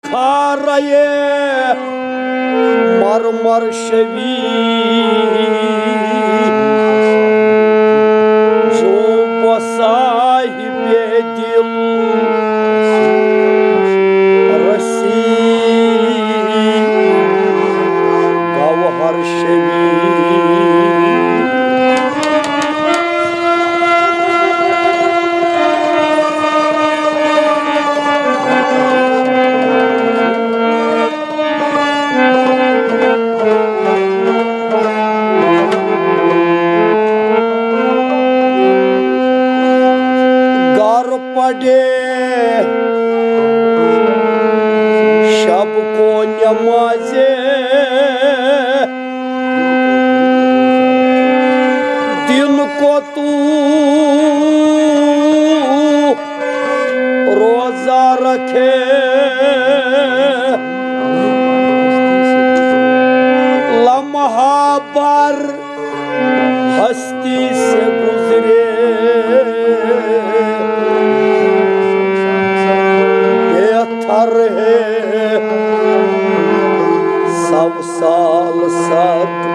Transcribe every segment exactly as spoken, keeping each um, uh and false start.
کھارے مرمر شوی، چوب صاحب دل رسی گوہر شوی۔ گھر پڑے شب کو نمازِ دن کو تو روزہ رکھے، لمحہ بھر ہستی سے گزرے، بہتر ہے سو سال ست۔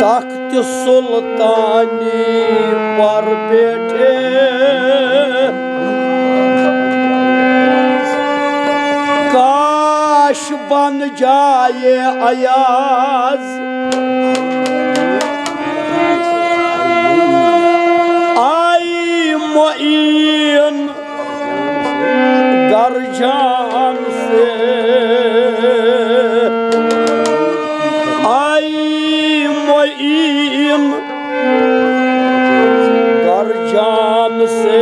تخت سلطانی پر بیٹھے، کاش بن جائے ایاز۔ آئی معین گھر جان سے، آئی معین گھر جان سے،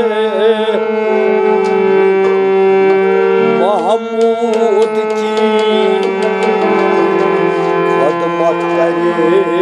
محمود کی خدمت کرے۔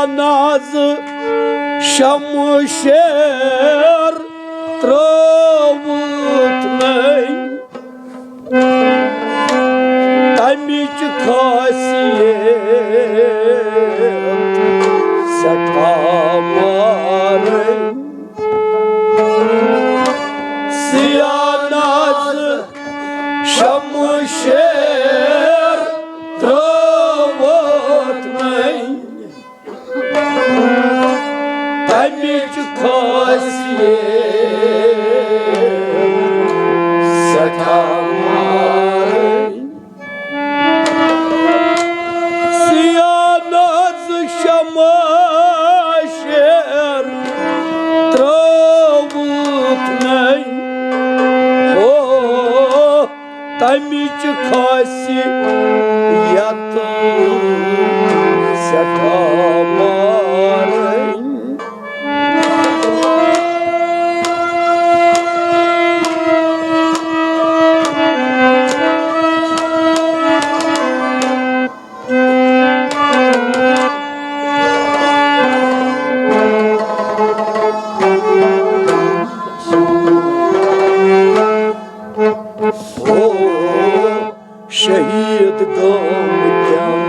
نازٕ شمشیر ترٛٲوٕتھ نٔنۍ۔ تَمِچ خاصیت سٮ۪ٹھاہ مارٕنۍ۔ سیاہ نازٕ شمشیر ترٛٲوٕتھ نٔنۍ۔ تَمِچ خاصیت سٮ۪ٹھاہ مارٕنۍ۔ سیاہ نازٕ شمشیر ترٛٲوٕتھ نٔنۍ۔ ہو، تَمِچ خاصیت سٮ۪ٹھاہ مارٕنۍ۔ ہو، شہید گٲمٕتٮ۪ن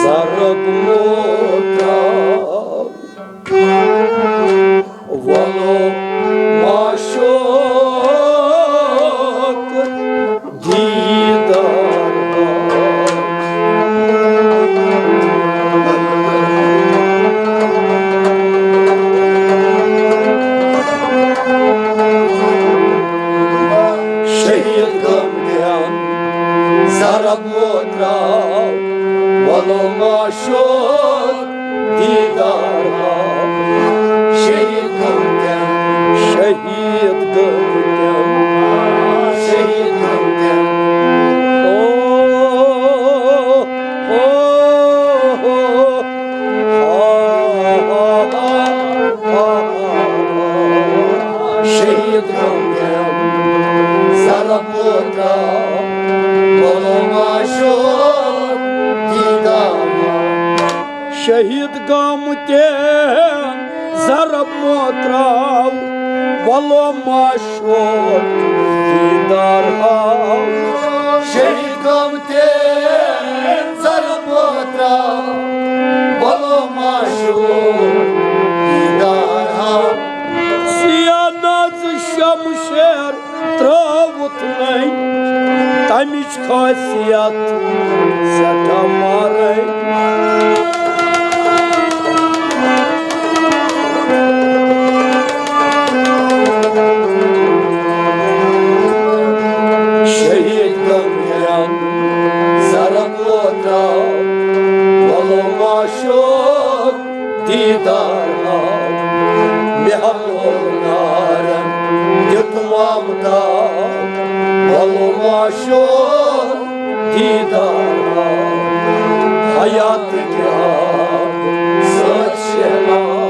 ضرب موت آو۔ وَلو معشوق دیدار آو۔ شہید گٲمٕتٮ۪ن ضرب موت آو۔ وَلو معشوق دیدار آو۔ شہید گٲمٕتٮ۪ن، شہید گٲمٕتٮ۪ن، شہید گٲمٕتٮ۪ن۔ او، او، او، آ، آ، آ، آ، آ، آ۔ شہید گٲمٕتٮ۪ن ضرب موت آو۔ وَلو معشوق دیدار آو۔ شہید گٲمٕتٮ۪ن ضرب موت آو۔ وَلو معشوق دیدار آو۔ شہید گٲمٕتٮ۪ن ضرب موت آو۔ وَلو معشوق دیدار آو۔ سیاہ نازٕ شمشیر ترٛٲوٕتھ نٔنۍ، تَمِچ خاصیت سٮ۪ٹھاہ مارٕنۍ۔ شہید گٲمٕتٮ۪ن ضرب موت آو۔ وَلو معشوق دیدار آو۔ مےٚ ہا لوگ نارن دیُت مامہٕ تاو۔ وَلو معشوق دیدار آو۔ حیاتٕکۍ آب سۭتۍ شیہناو۔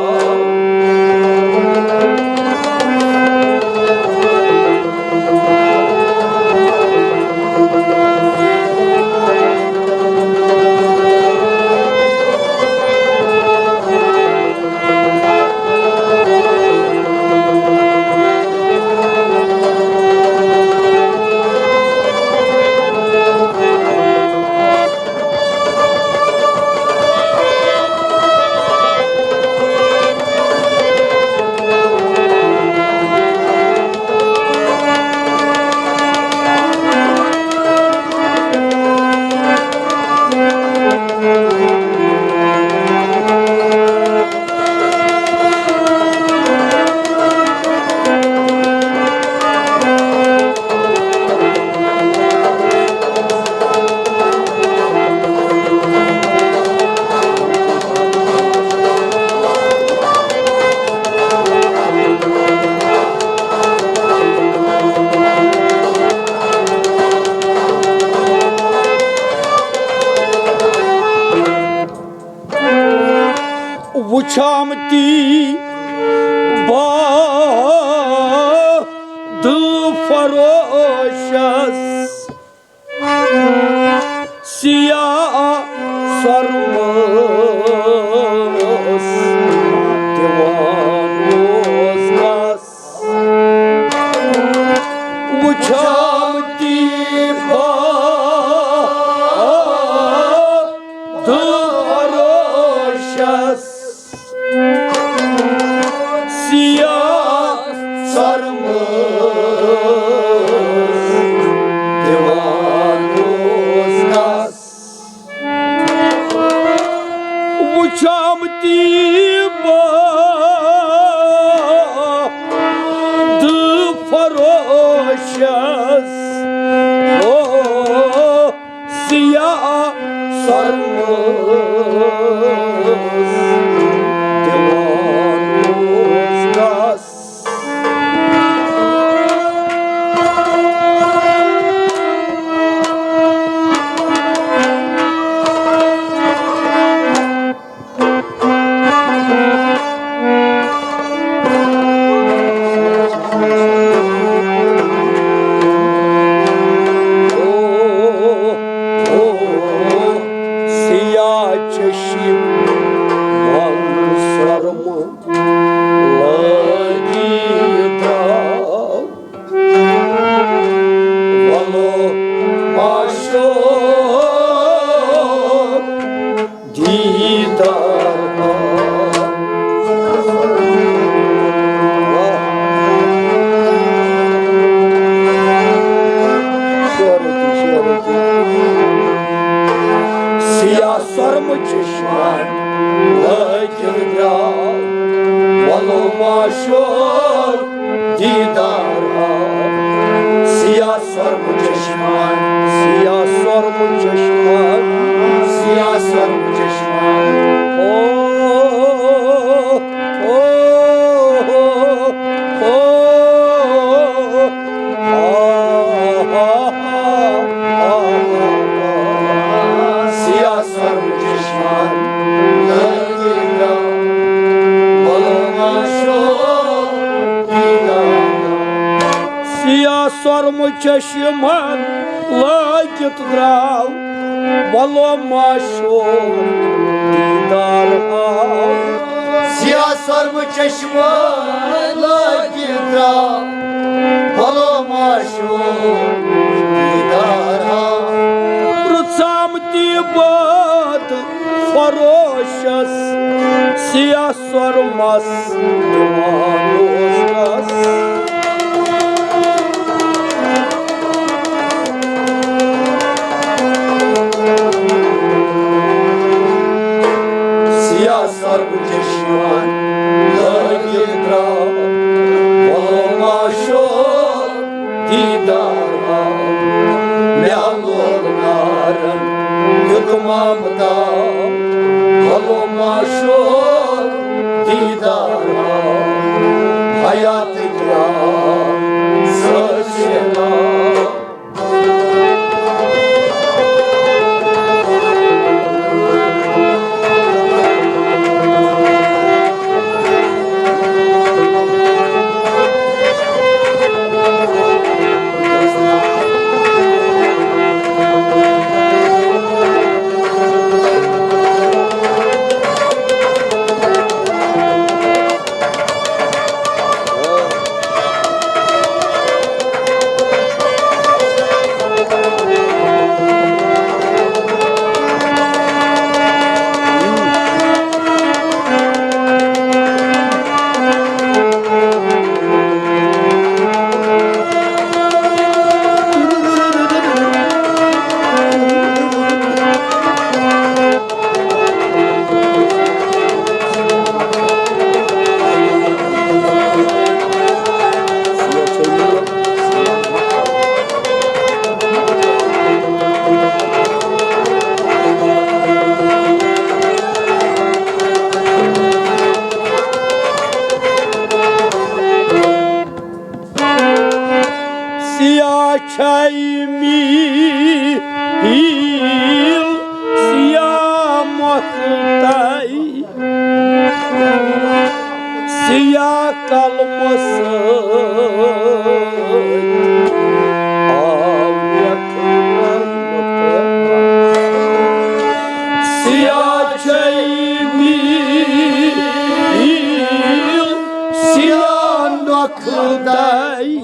وُچھام تی باد فروشس، سیاہ سۄرمہٕ دِوان اوس گس۔ وُچھام تی باد فروشس، سیاہ سۄرمہٕ دِوان اوس گس۔ وُچھام تی باد فروشس، او سیاہ سۄرمہٕ دِوان اوس گس۔ سیاہ چشم من سۄرمہٕ لٲگِتھ درٛاو۔ وَلو معشوق دیٖدار آو۔ سیاہ سۄرمہٕ چشمن لٲگِتھ درٛاو۔ وَلو معشوق دیٖدار آو۔ سیاہ سۄرمہٕ چشمن، سیاہ سۄرمہٕ چشمن، سیاہ سۄرمہٕ چشمن۔ او، او، او، او۔ سیاہ سۄرمہٕ چشمن لٲگِتھ درٛاو۔ وَلو معشوق دیٖدار آو۔ سیاہ سۄرمہٕ چشمن لٲگِتھ درٛاو۔ وَلو معشوق دیٖدار آو۔ سیاہ سۄرمہٕ چشمن لٲگِتھ درٛاو۔ وَلو معشوق دیٖدار آو۔ پرٛژھام تی باد فروشس، سیاہ سۄرمس دِوان اوس گس۔ سیاہ سۄرمہٕ چشمن لٲگِتھ درٛاو۔ وَلو معشوق دیٖدار آو۔ مےٚ لوگ نارن دیُت مامہٕ تاو۔ وَلو معشوق دیٖدار آو۔ حیات کیٛاہ سٲرسِناو۔ سیاہ چھاے میٖل، سیاہ مۄکھٕ تاے، سیاہ قلمہٕ سۭتۍ آو لیکھنہٕ۔ خداے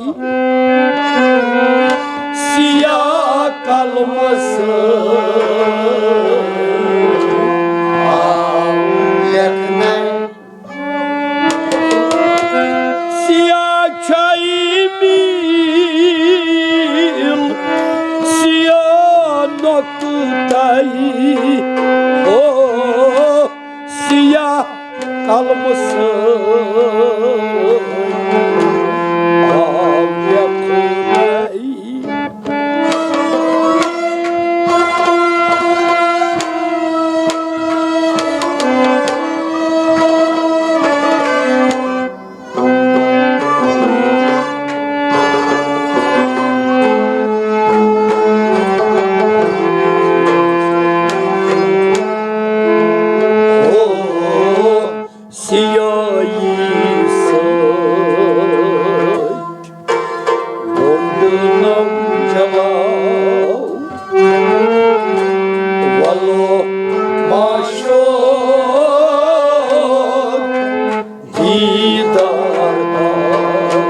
سیاہ قلمہٕ سۭتۍ آو لیکھنہٕ۔ سیاہ چھے میٖل، سیاہ نۄقطہٕ تہٕ او سیاہ قلمہٕ سۭتۍ آو لیکھنہٕ۔ سیاہی سۭتۍ گۄڈٕ نم چلاو، وَلو معشوق دیٖدار آو۔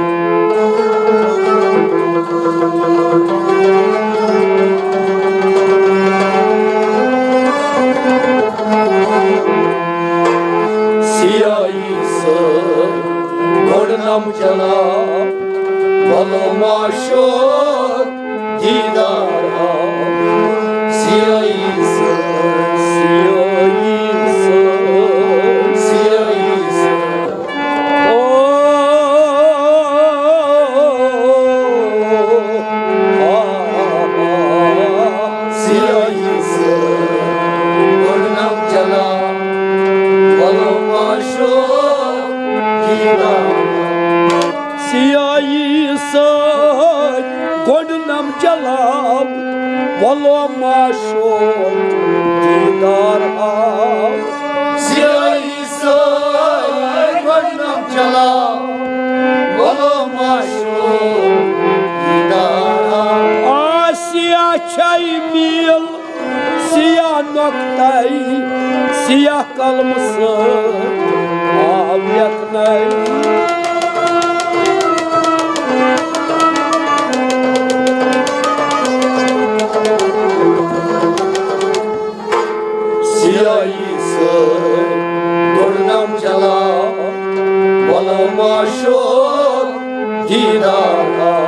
سیاہی سۭتۍ گۄڈٕ نم چلاو، وَلو معشوق دیٖدار آو۔ سیاہی سۭتۍ، سیاہی سۭتۍ، سیاہی سۭتۍ۔ او، آ، آ، آ، سیاہی سۭتۍ گۄڈٕ نم چلاو، وَلو معشوق دیٖدار۔ سیاہی سۭتۍ گۄڈٕ نم چلاو، وَلو معشوق دیٖدار آو۔ سیاہی سۭتۍ گۄڈٕ نم چلاو، وَلو معشوق دیٖدار آو۔ آ، سیاہ چھے میٖل، سیاہ نۄقطہٕ، سیاہ قلمہٕ سۭتۍ آو لیکھنہٕ۔ سیاہی سۭتۍ گۄڈٕ نم چلاو، وَلو معشوق دیٖدار آو۔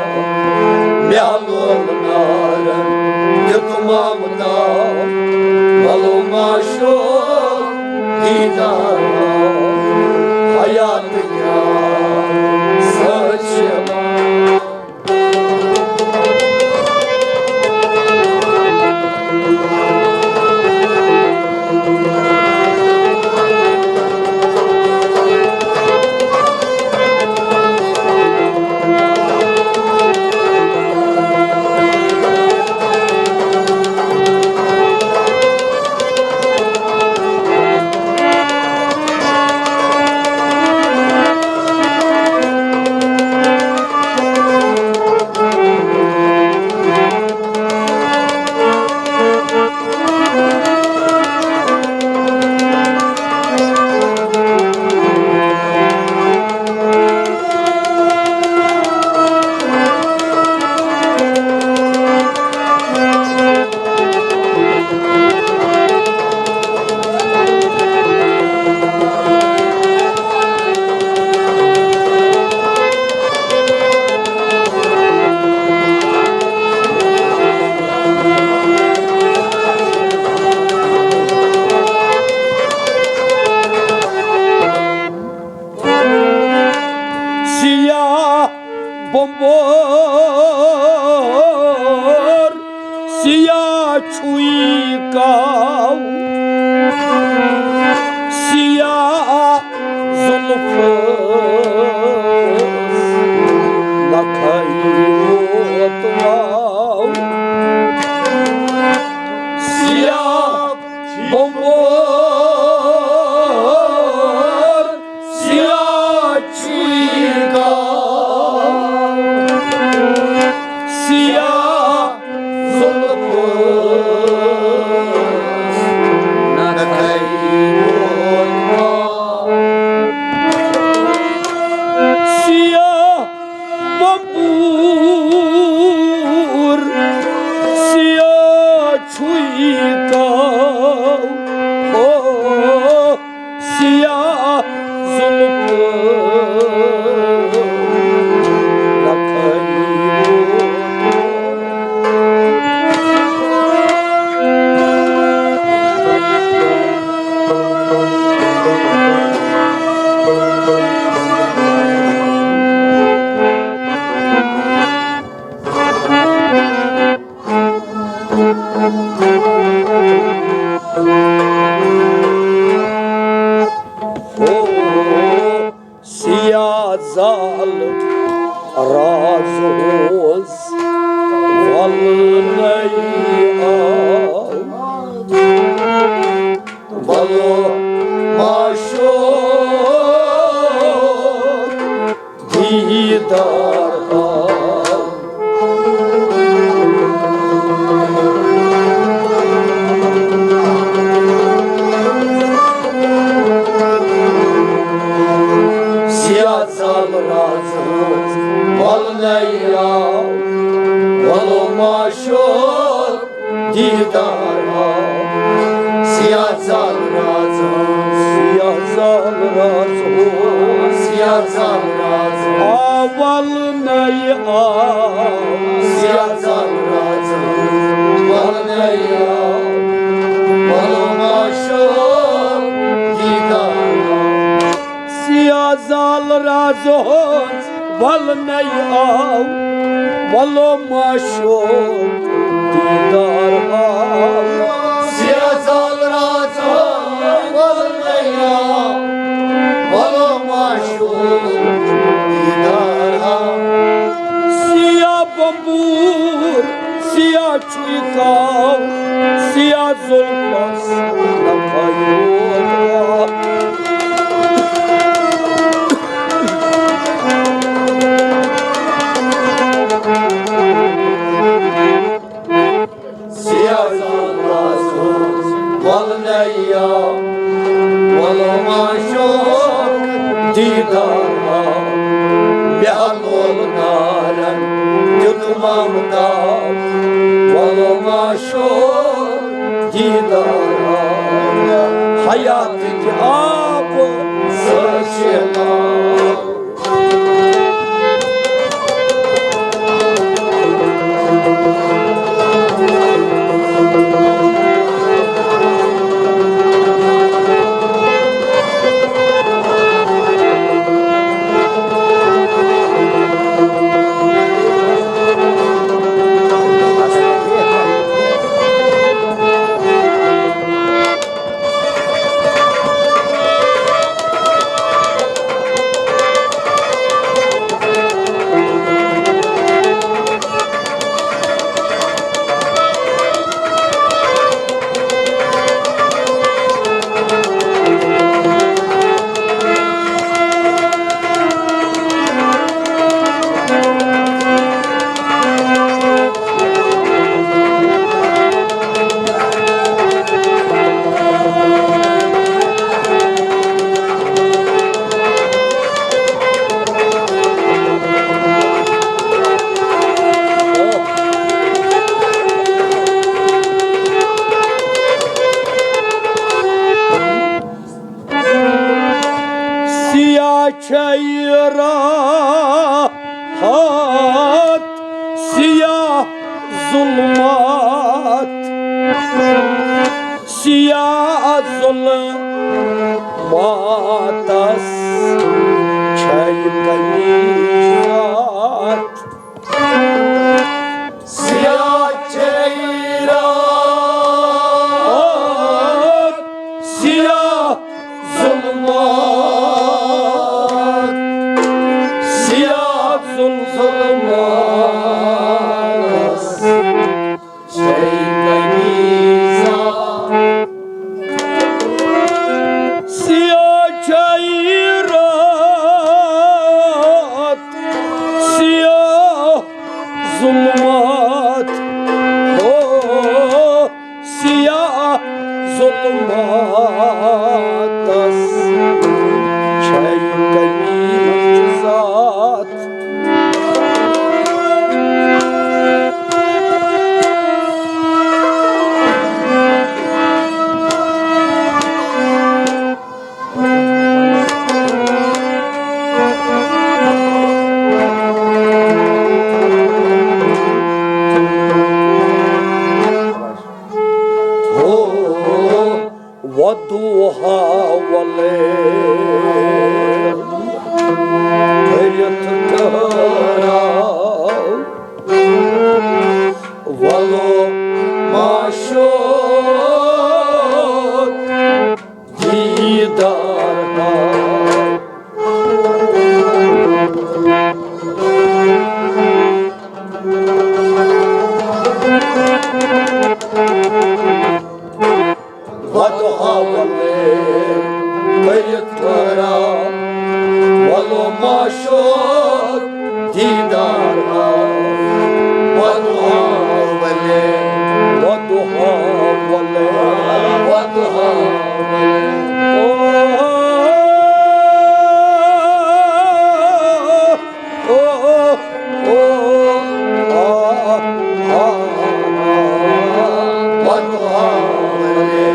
مےٚ لول نارن دیُتمم تاو، وَلو معشوق دیٖدار آو۔ حیات کیٛاہ سٲتۍ چھِ یِوان۔ معشوق دیدار آو۔ سیاہ زال راز ہٕنٛز وۄلنَے آو، وَلو معشوق دیدار آو۔ سیاہ زال راز ہٕنٛز، سیاہ زال راز ہٕنٛز، سیاہ زال راز ہٕنٛز آو وۄلنَے آو۔ سیاہ زال راز ہٕنٛز وۄلنَے آو، وَلو معشوق دیدار آو۔ سیاہ زال راز ہٕنٛز وۄلنَے آو، وَلو معشوق دیدار آو۔ سیاہ زال راز ہٕنٛز وۄلنَے آو، وَلو معشوق دیدار آو۔ سیاہ بمبور، سیاہ چھُے کاو، سیاہ زُلفَس نہ کھیوت آب۔ سیاہ زال راز ہٕنٛز وۄلنَے آو، وَلو معشوق دیدار آو۔ مےٚ ہا لول نارن دیُت ممتاب، وَلو معشوق دیدار آو۔ حیاتٕکۍ آبہٕ سٲچھ مےٚ ناو۔ سیاہ چھے راحت، سیاہ ظلمات، سیاہ ظلماتس چھے کمی ذات۔ سیاہ چھے رات، سیاہ ظلمات، سیاہ ظل-، ظلماتس چھے کمی ذات۔ سیاہ چھے رات، سیاہ ظلمات، او سیاہ ظلماتس چھے کمی ذات۔ ہو وضوحا واللیل، پٔرِتھ ٹھٔہراو، وَلو معشوق دیدار ہاو۔ وضحا واللیل کٔرِتھ ٹھہراو، وَلو معشوق دیٖدار ہاو۔ وَدُعا وَلے، وَدُعا وَلے، وَدُعا وَلے۔ او، او، او، آ، آ، آ، آ۔ وَدُعا وَلے،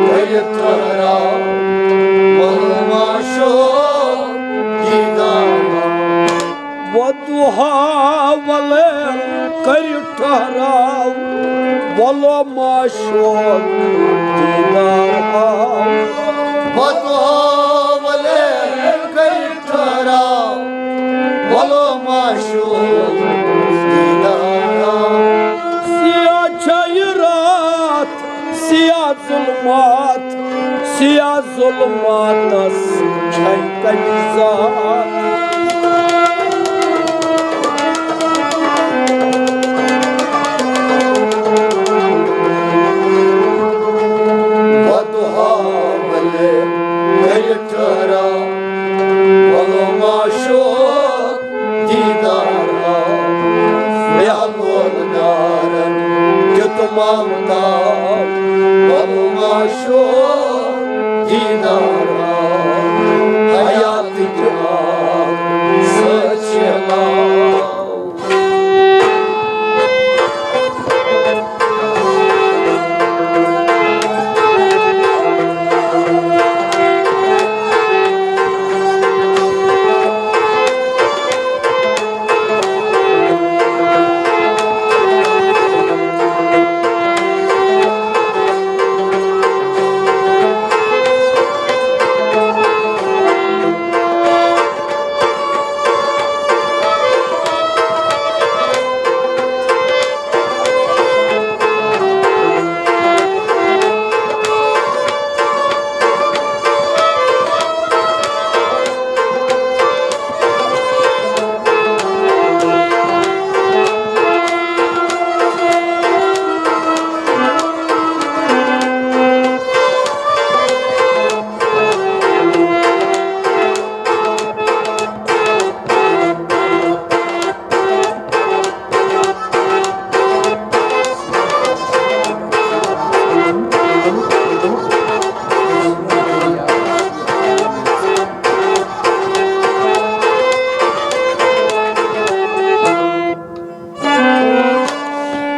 کٔرِتھ ٹھہراو، وَلو معشوق دیٖدار ہاو۔ وَدُعا وَلے، کٔرِتھ ٹھہراو، وَلو معشوق دیٖدار ہاو۔ وَدُعا وَلے، کٔرِتھ ٹھہراو، وَلو معشوق دیٖدار ہاو۔ سیاہ چھےٚ یہِ راتھ، سیاہ ظلمات، سیاہ ظلماتس چھے کمی ذات۔ وَدُعا وَلے، کٔرِتھ ٹھہراو، وَلو معشوق دیٖدار ہاو۔ مےٚ لول نارن دیُت مامتاو، وَلو معشوق دیٖدار ہاو۔ حیاتٕکۍ آب سۭتۍ شیلاو۔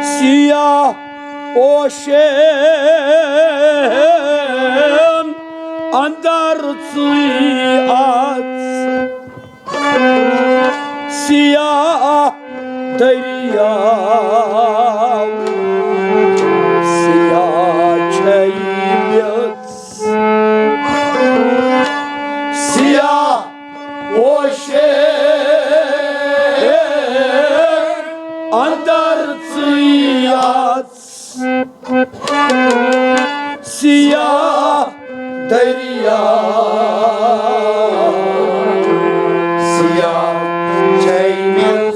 سیاہ پوشین اندر ژٕے اژ، سیاہ دٔریاو، سیاہ چھے میٚژ۔ سیاہ پوشے اندر ژٕے اژ، سیاہ دٔریاو، سیاہ چھے میٚژ۔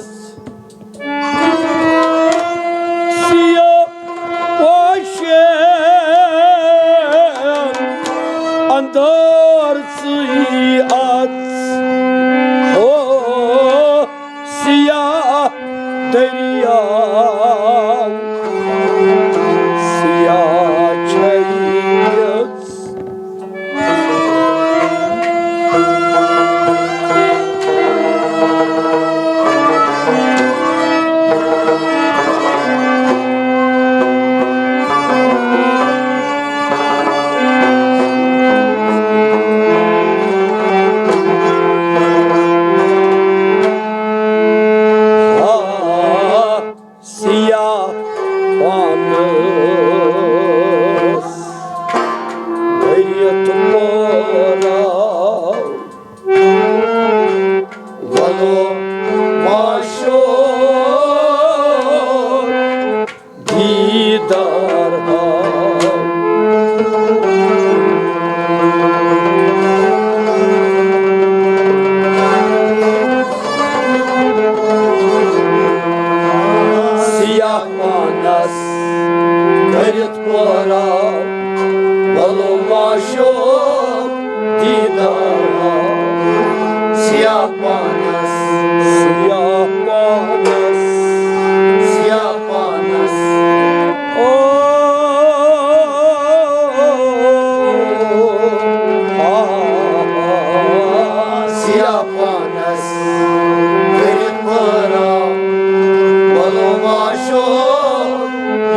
سیاہ پوشین اندر ژٕے اژ، ہو سیاہ دٔریاو، سیاہ چھے میٚژ۔ دیدار ہا، سیاہ پانس، سیاہ پانس، سیاہ پانس۔ او، آ، آ، سیاہ پانس کٔرِتھ پٲراو، بلو معشوق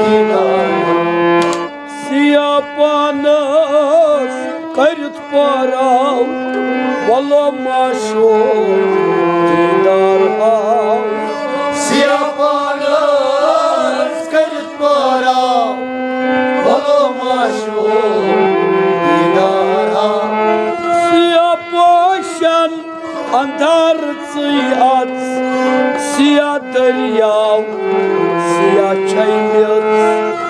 دیدار ہا۔ سیاہ پانس کٔرِتھ پٲراو، وَلہٕ معشوق دیدار آو۔ سیاہ پانس کٔرِتھ پٲراو، وَلہٕ معشوق دیدار آو۔ سیاہ پوشن اندر ژٕے اژ، سیاہ دٔریاو، سیاہ چھے میٚژ۔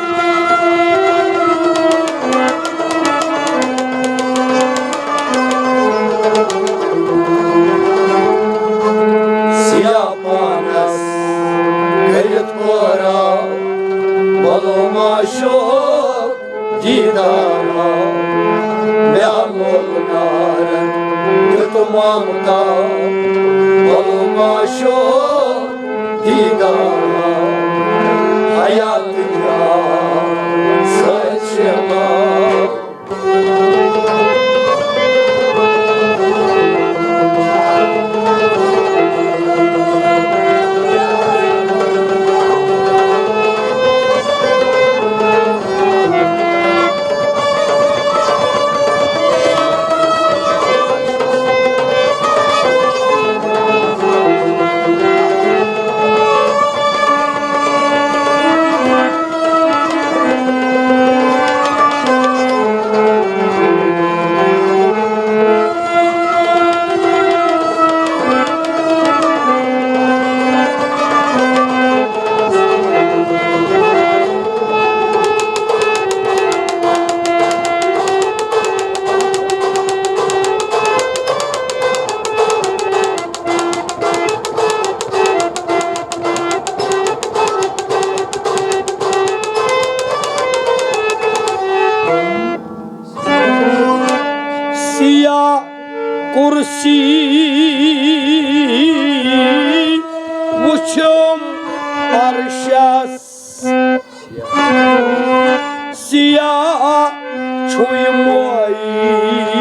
سیاہ پانس کٔرِتھ پٲراو، وَلہٕ معشوق دیدار آو۔ مےٚ لول نارن دیُت مامتا، وَلہٕ معشوق دیدار آو۔ حیات یا سچ ما۔ سیاہ کرسی وُچھم عرشس، سیاہ چھُے مویی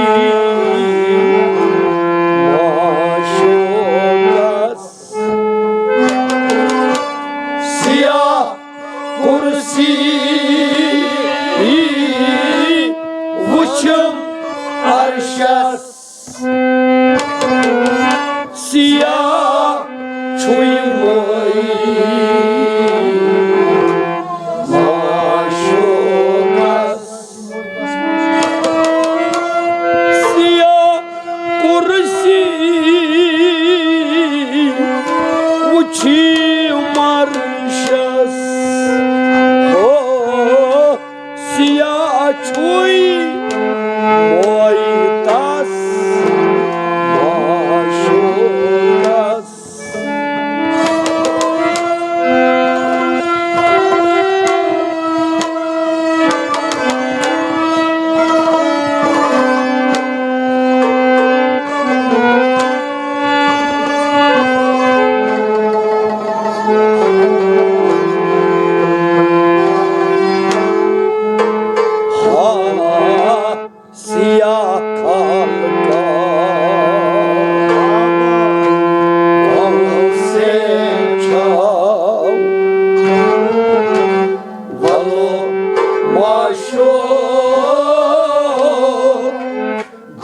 معشوقس۔ سیاہ کرسی وُچھم عرشس، سیاہ چھُے مویی معشوقس۔ سیاہ کرسی وُچھی عرشس، ہو، سیاہ چھُے مویی تس معشوقس۔ سیاہ خلقہ کم سے چھاو، ولو معشوق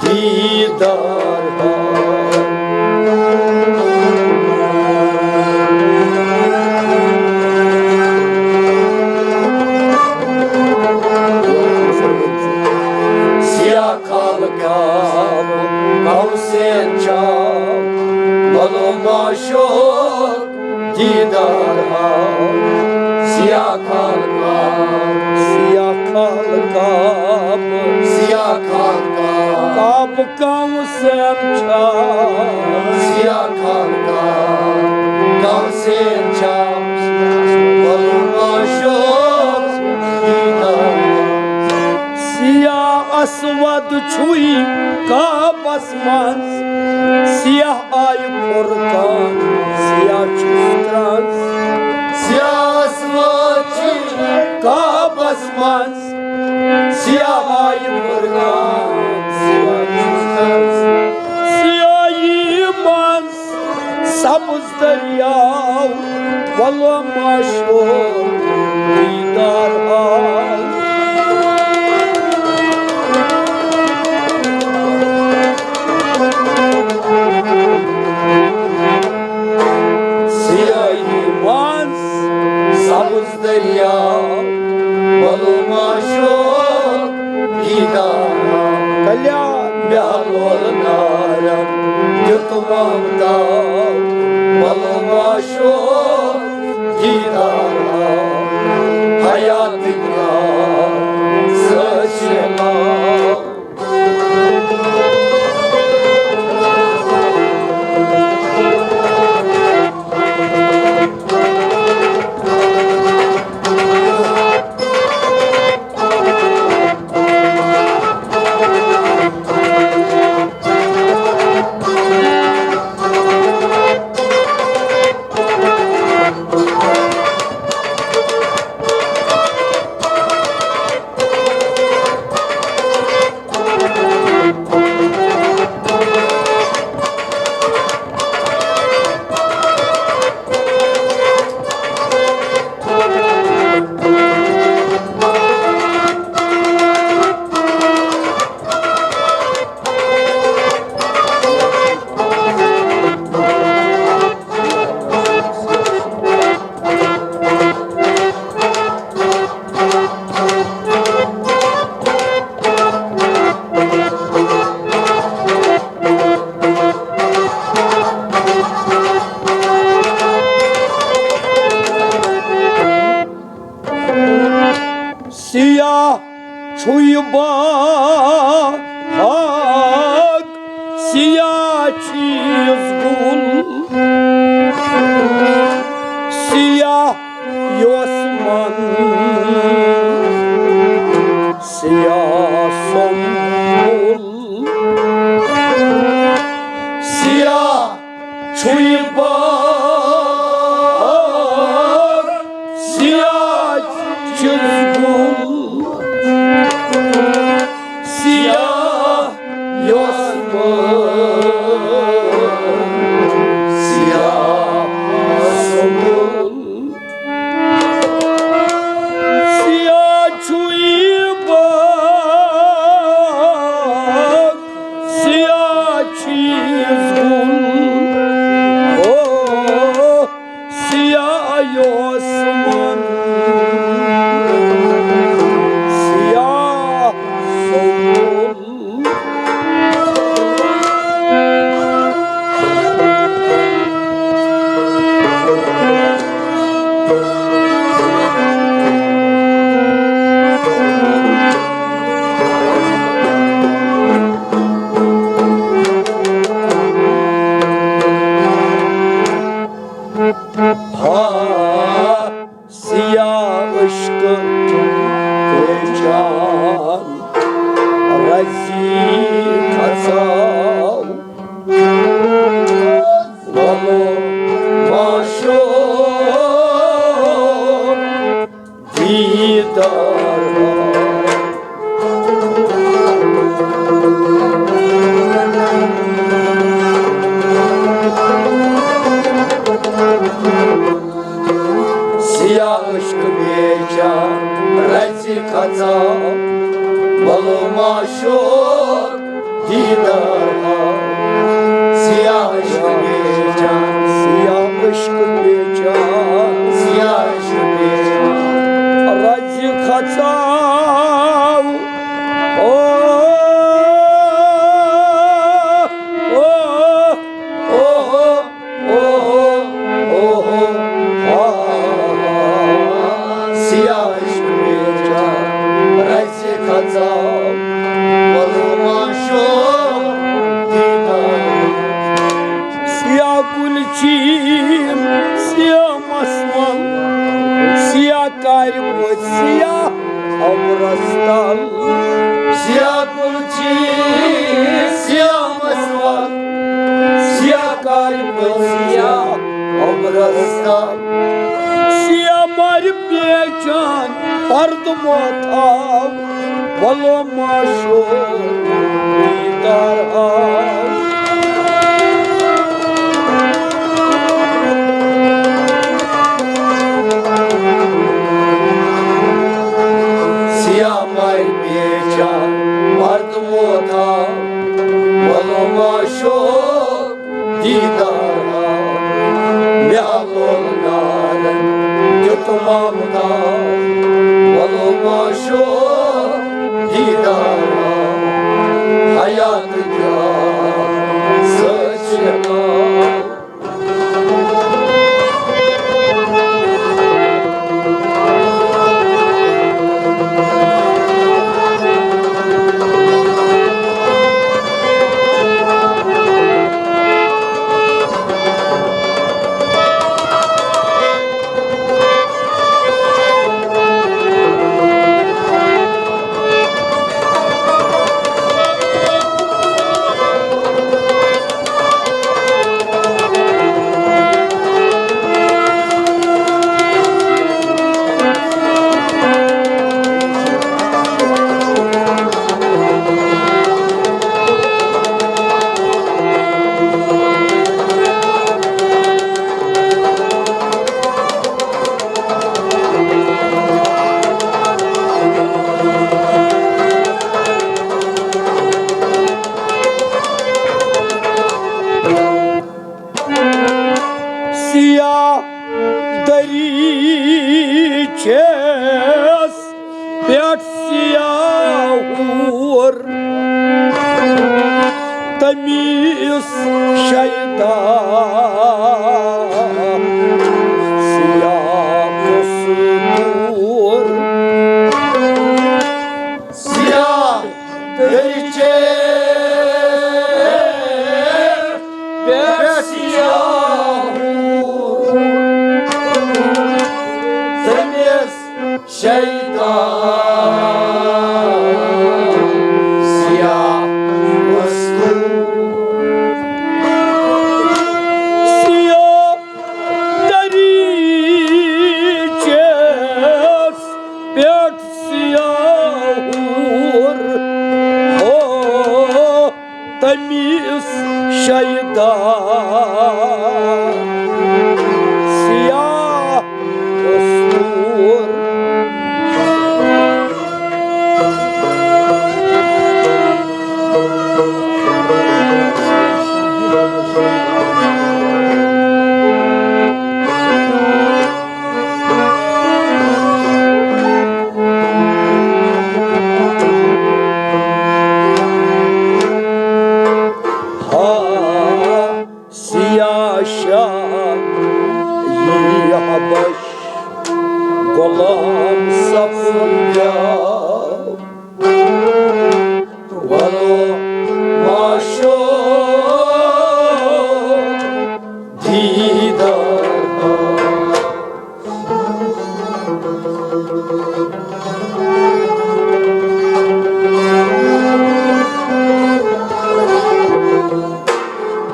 دیدار ہا۔ سیاہ خلقہ کم سے چھاو، ولو معشوق دیدار ہا۔ سیاہ خلقہ، سیاہ خلقہ، سیاہ خلقہ، کم سے چھاو۔ سیاہ خلقہ کم سے چھاو، ولو معشوق دیدار ہا۔ سیاہ اسود چھُے کعبس منٛز، سیاہ آیہِ فرقان، سیاہ چھُس کرٛنٛز۔ سیاہ اسود چھُے کعبس منٛز، سیاہ آیہِ فرقان، سیاہ چھُس کرٛنٛز۔ سیاہی منٛز سبز دریاو، وَلہٕ ما شوق دیدار آو۔ سیاہی منٛز سبز دریاو، وَلہٕ ما شوق دیدار آو۔ کلیان مےٚ لول نارن دیُت ممتا، وَلہٕ ما شوق دیدار آو۔ حیات دنیا سۭتۍ چھِ لاو۔ سیاہ چھُے باغ، سیاہ چھُس گُل، سیاہ یوسمن، سیاہ سنبل، سیاہ چھُے باغ، سیاہ چھُس گُل، سیاہ یوسمن، سیاہ سنبل۔ سیاہ چھُے باغ، سیاہ چھُس گُل، او، سیاہ یوسمن، سیاہ سنبل۔ ہا، سیاہ عشق پیچان رزی کھژاو، وَلہٕ ما شوق دیدار۔ سیاہ عشق پیچان رزِ کھژاو، وَلہٕ ما شوق دیدار آو۔ سیاہ عشق پیچان، سیاہ عشق پیچان، سیاہ عشق پیچان رزِ کھژاو۔ او، او، او، او، او، او، آ، سیاہ عشق پیچان رزِ کھژاو، وَلہٕ ما شوق سیاہ مارِ پیچان پردٕ مۄتھ آو، وَلو معشوق دیٖدار آو۔ سیاہ مارِ پیچان پردٕ مۄتھ آو، وَلو معشوق دیٖدار آو۔ مےٚ ہا لوگ نارن دیُت مامہٕ ناو، وَلو معشوق دیٖدار آو۔ حیات جان سۭتۍ چھِ ناو۔ سیاہ دٔری چھَس پٮ۪ٹھ سیاہ ہوٗر، تٔمِس شیدا سیاہ قصوٗر۔ سیاہ دٔرۍ چھِ پٮ۪ٹھ سیاہ ہوٗر، تٔمِس شیدا سیاہ وستوٗ۔ سیاہ دٔری چھَس پٮ۪ٹھ سیاہ ہوٗر، ہو، تٔمِس شیدا سیاہ قصوٗر۔ ہا سیاہ شاہ یی حبش، غلام سپدیو، ولو معشوق دیدار۔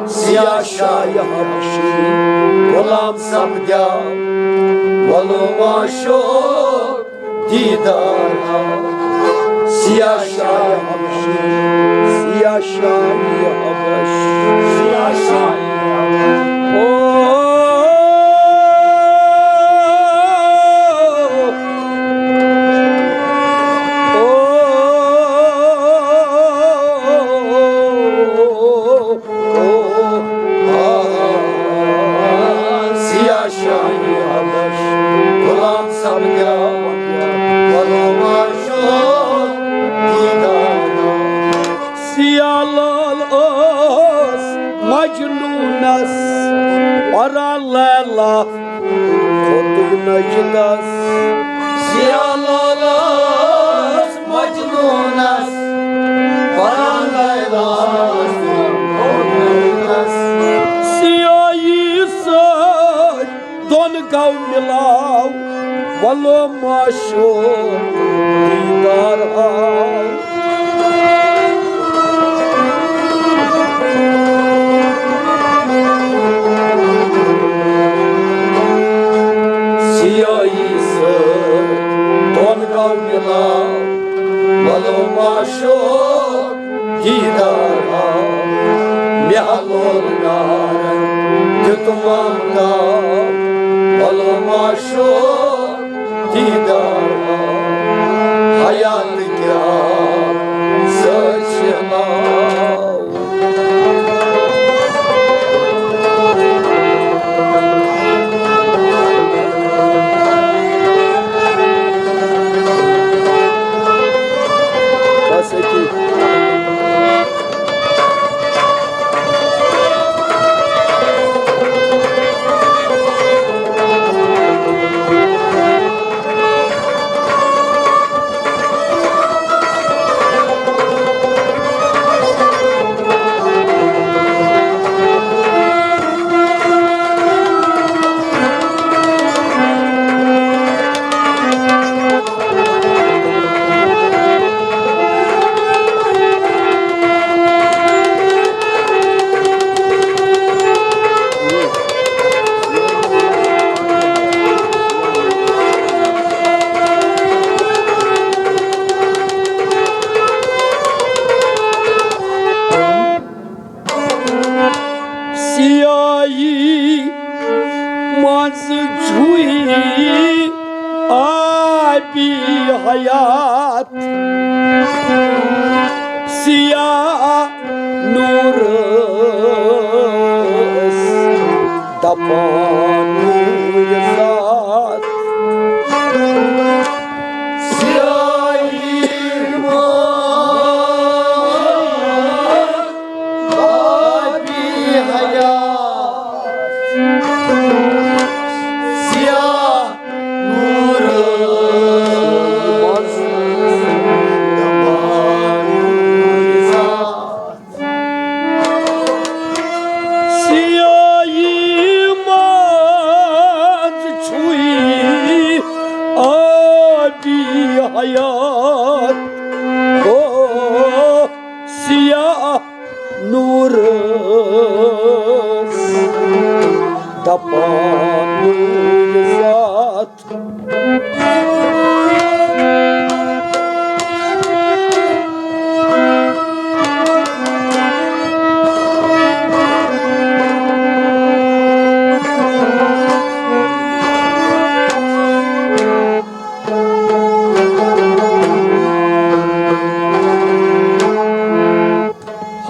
سیاہ شاہ حبشی غلام سپدیو، ولو معشوق دیدار آو۔ سیاہ شاہ حبشی، سیاہ شاہ حبش، سیاہ شاہ حبش۔ او، او، او، آ، سیاہ شاہی حبش، غلام سپدیو، ولو معشوق دیدار۔ سیاہ لال اوس مجنونس پران لیلا کھوٚتُن نجدس۔ سیاہ لال اوس مجنونس پران لیلا کھوٚتُن نجدس۔ سیاہی سۭتۍ دۄن گوٚو مِلاو، ولو معشوق دیدار آو۔ بیہلول نارن دیُت مامتا، ولو معشوق دیدار حیات کیا سچ ناو۔ بس أتی۔ سیاہی منٛز چھُے آبی حیات، سیاہ نورس دپان نور ذات۔ سیاہی منٛز آبی حیات، سیاہ نورس دپان نور ذات۔ سیاہی منٛز چھُے آبی حیات، او سیاہ نورس دپان نور ذات۔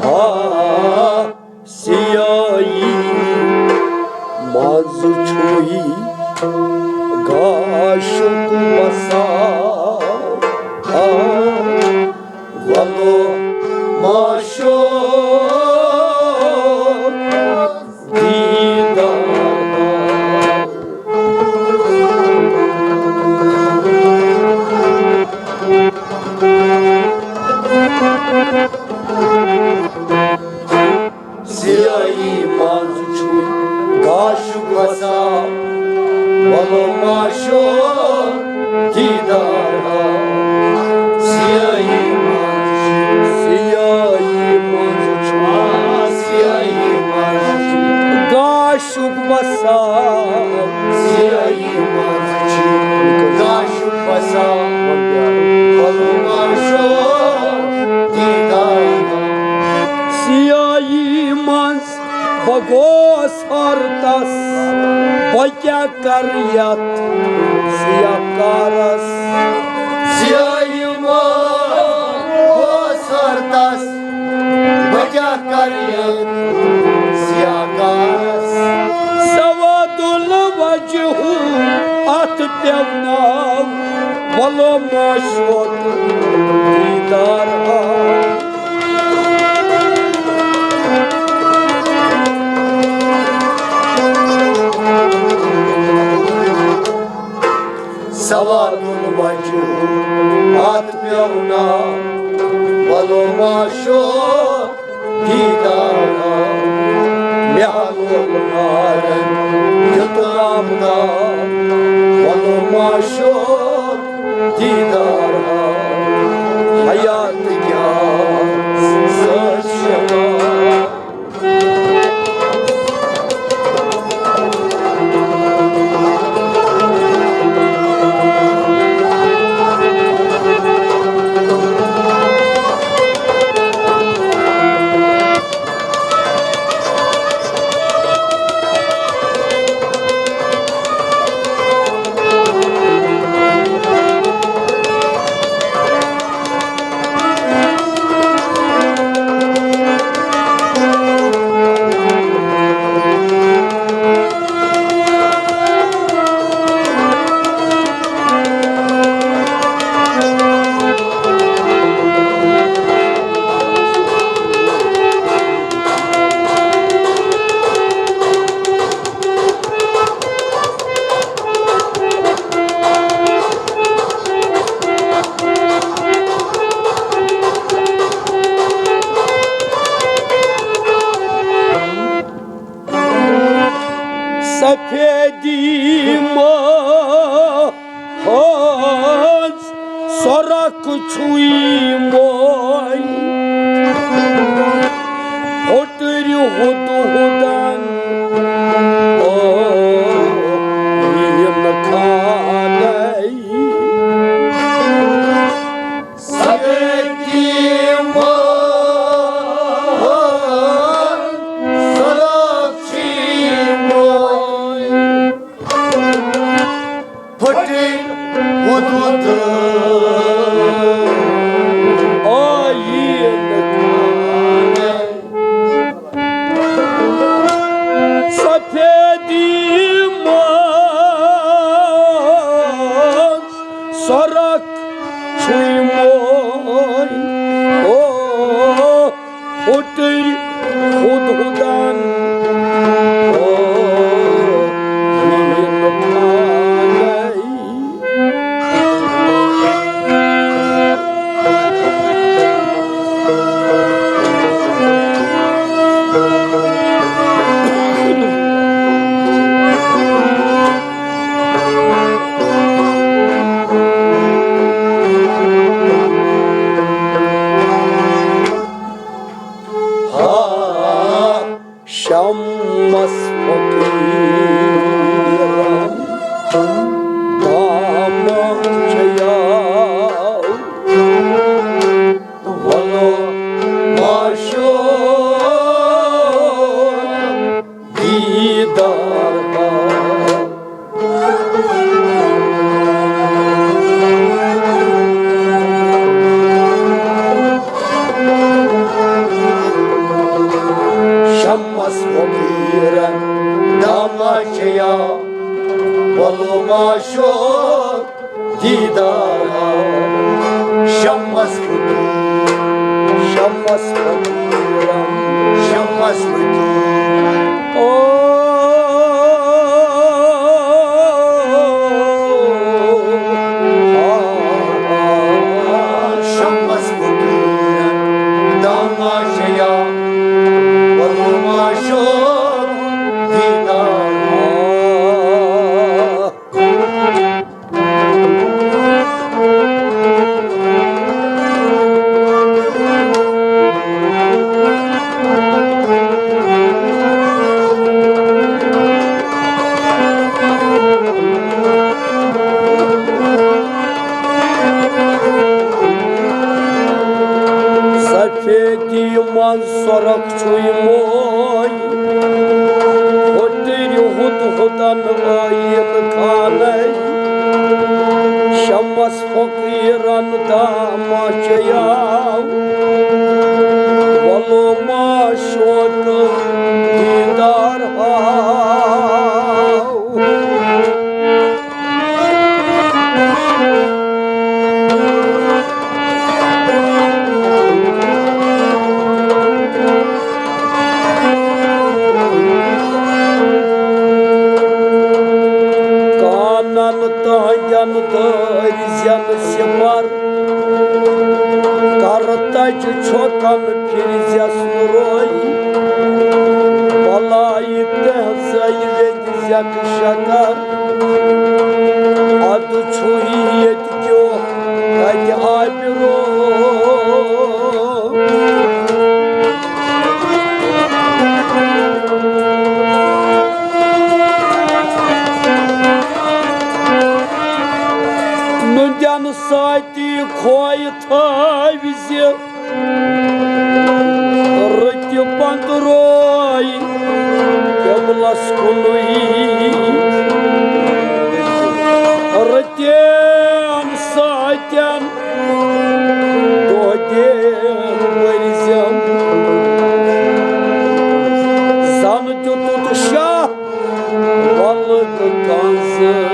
ہا سیاہی منٛز چھُے گاشُک وسان، ولو معشوق دیدار۔ سیاہی منٛز چھُ گاشُک وسان، ولو معشوق دیدار ہا۔ سیاہی منٛز چھُ، سیاہی منٛز چھُ، سیاہی منٛز چھُ گاشُک وسان۔ سیاہی منٛز چھُ گاشُک وسان، ولو معشوق دیدار ہا۔ سیاہی منٛز بہٕ گوس ہرتس، بہٕ کیٛاہ کرٕ یتھ سیاہ کارس؟ سیاہی منٛز گوس ہرتس، بہٕ کیٛاہ کرٕ یتھ سیاہ کارس؟ سواد الوجہ اتھ پیوناو، ولو معشوق دیدار آو۔ سواد الوجہ اتھ پیوناو، ولو معشوق دیدار آو۔ مےٚ ہا لوگ نارن دیُت نام ناو، ولو معشوق دیدار آو۔ حیات کیا سچ ناو۔ پیدی ما ہنز سۄرک چھُے موے۔ پھُٹرِ ہُد ہُدن ٲیٖن خانَے۔ سفیدی منٛز سراب چھی موے۔ پھٹن ہُد ہُد ٲیٖن خانَے۔ سفیدی منٛز سۄرک چھُے موے۔ او، پھُٹرِ ہُد ہُدن ٲیٖن خانَے۔ ہا، شمس فقیرن دامہ چیاو، ولو معشوق دیدار ہاو۔ شمس فقیرن دامہ چیاو، ولو معشوق دیدار ہاو۔ شمس فقیر، شمس فقیرن، شمس فقیر۔ او، آ، آ، شمس فقیرن دامہ چیاو، ولو معشوق دیدار ہاو۔ سفیدی منٛز سۄرک چھُے موے، پھُٹرِ ہُد ہُدن ٲیٖن خانَے۔ شمس فقیرن دامہ چیاو، ولو معشوق دیدار ہاو۔ کانن تہنٛدٮ۪ن دٲرۍ زٮ۪ن سِپر، کرتج چھۄکن پھِرِ زٮ۪س نُروے۔ بلایہِ تہنٛزے ویٚدِ زٮ۪کہٕ شکر، ادٕ چھُے ییٚتہِ کیو تتہِ آبرو۔ نُندٮ۪ن سۭتی کھوے تھٲوۍ زِ رٕتہِ پندروے قبلس کُنُے۔ رٕتٮ۪ن سۭتٮ۪ن دۄہ دِن ؤرۍ زٮ۪م۔ زن دیُتُتھ شاہ ولہٕ تہٕ کنزٕ۔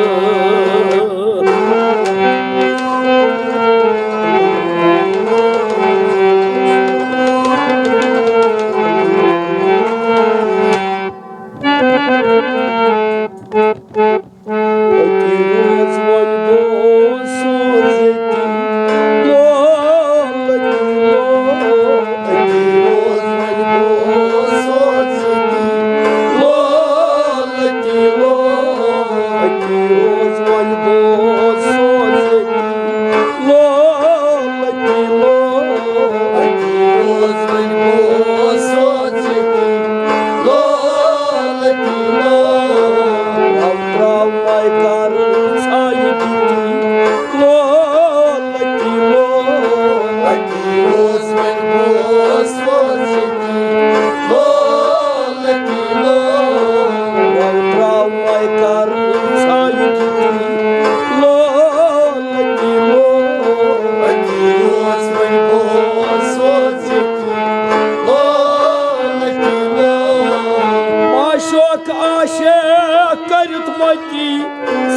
متی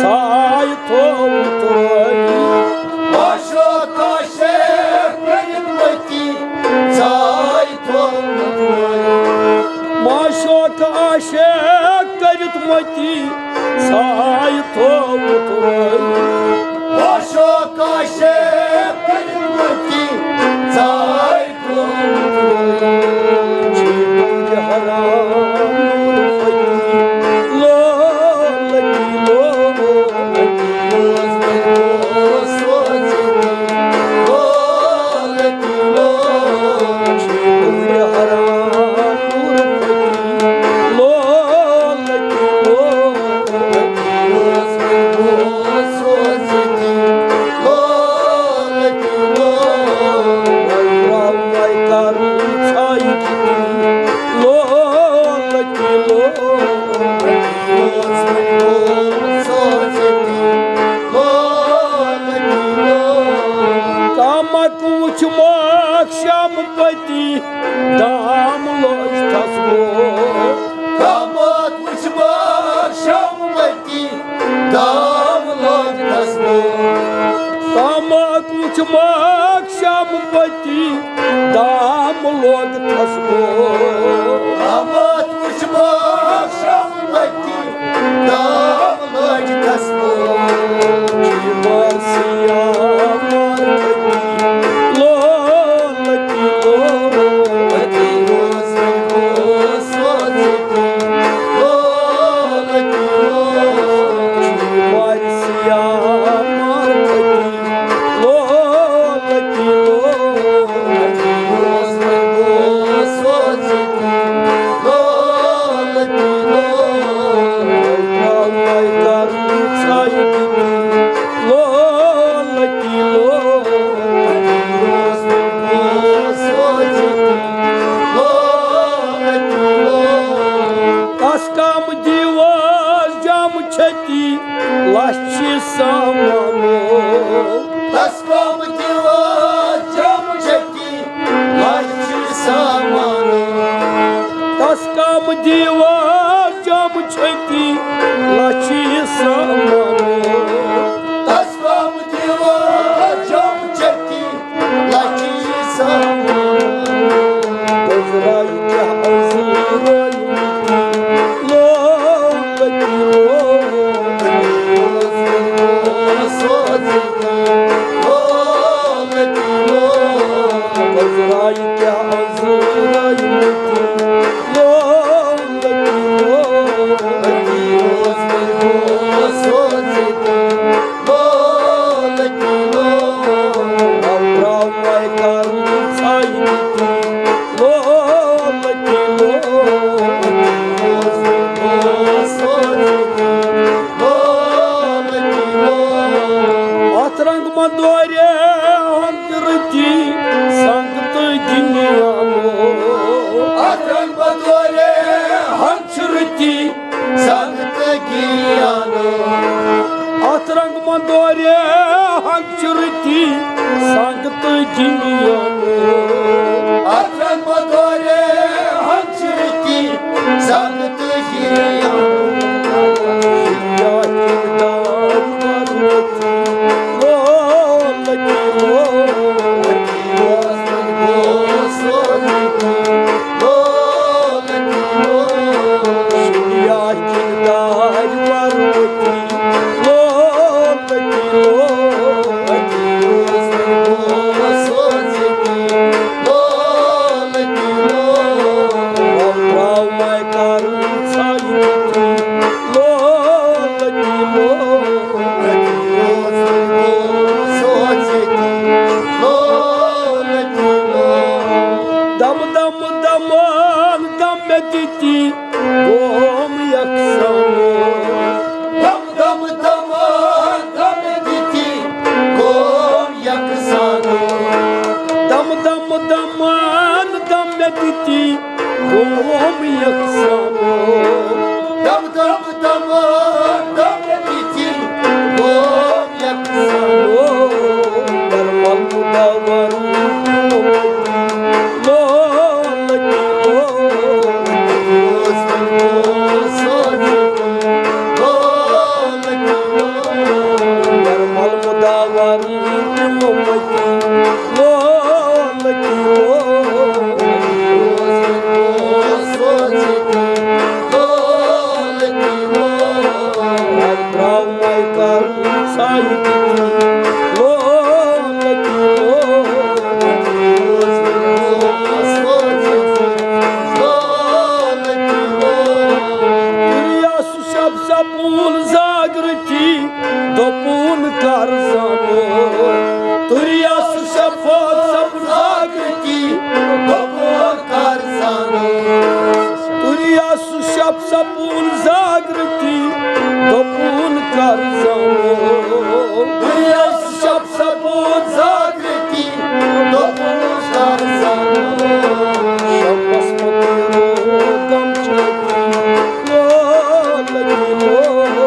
سایہِ تھوٚومُت رٲیِتھ۔ عاشق عاشق کٔرِتھ متی سایہِ تھوٚومُت رٲیِتھ۔ معشوق عاشق کٔرِتھ متی سایہِ تھوٚومُت رٲیِتھ۔ عاشق عاشق کٔرِتھ متی سایہِ کمک وُچھ ماخ شام پتی دام لوج تھس گو۔ کمک وُچھ ماخ شام پتی دام لوج تھس گو۔ کمک وُچھ ماخ شام پتی دام لوگ تھس گو۔ آمد وُچھ ماخ شام پتی دام لوگ تھس گو۔ جیوان سیامار پتی لولتی لولتی روز گو سوزتی لولتی لولتی۔ جیوان سیامار پتی تس کم دیوار جم چھتی لچھ سامانو۔ تس کم دیوار جم چھتی لچھ سامانو۔ تس کم دیوار جم چھتی لچھ سامانو۔ تس کم دیوار جم چھتی لچھ سامانو۔ گزرائی کیا عذر لولتی لو۔ اتھ رنگ مدورِ ہنچ رتی سنگ تہٕ گِلیانو۔ اتھ رنگ مدورِ ہنچ رتی سنگ تہٕ گِلیانو۔ اتھ رنگ مدورِ ہنچ رتی سنگ تہٕ گِلیانو۔ اتھ رنگ مدورِ ہنچ رتی سنگ تہٕ گِلیانو۔ دم دم دمان دم مےٚ دِتی گوم یکسانو۔ دم دم دمان دم مےٚ دِتی گوم یکسانو۔ دم دم دمان دم مےٚ دِتی گوم یکسانو۔ دم دم دمان دم مےٚ دِتی گوم یکسانو۔ درمل مدور لولتی لو۔ سپون زاگرتی، دوٚپُن کر زانو۔ یس شب سپون زاگرتی، دوٚپُن کر زانو۔ شبس پتہٕ روٗد غم چٲکی، لولہٕ تہِ لولہٕ۔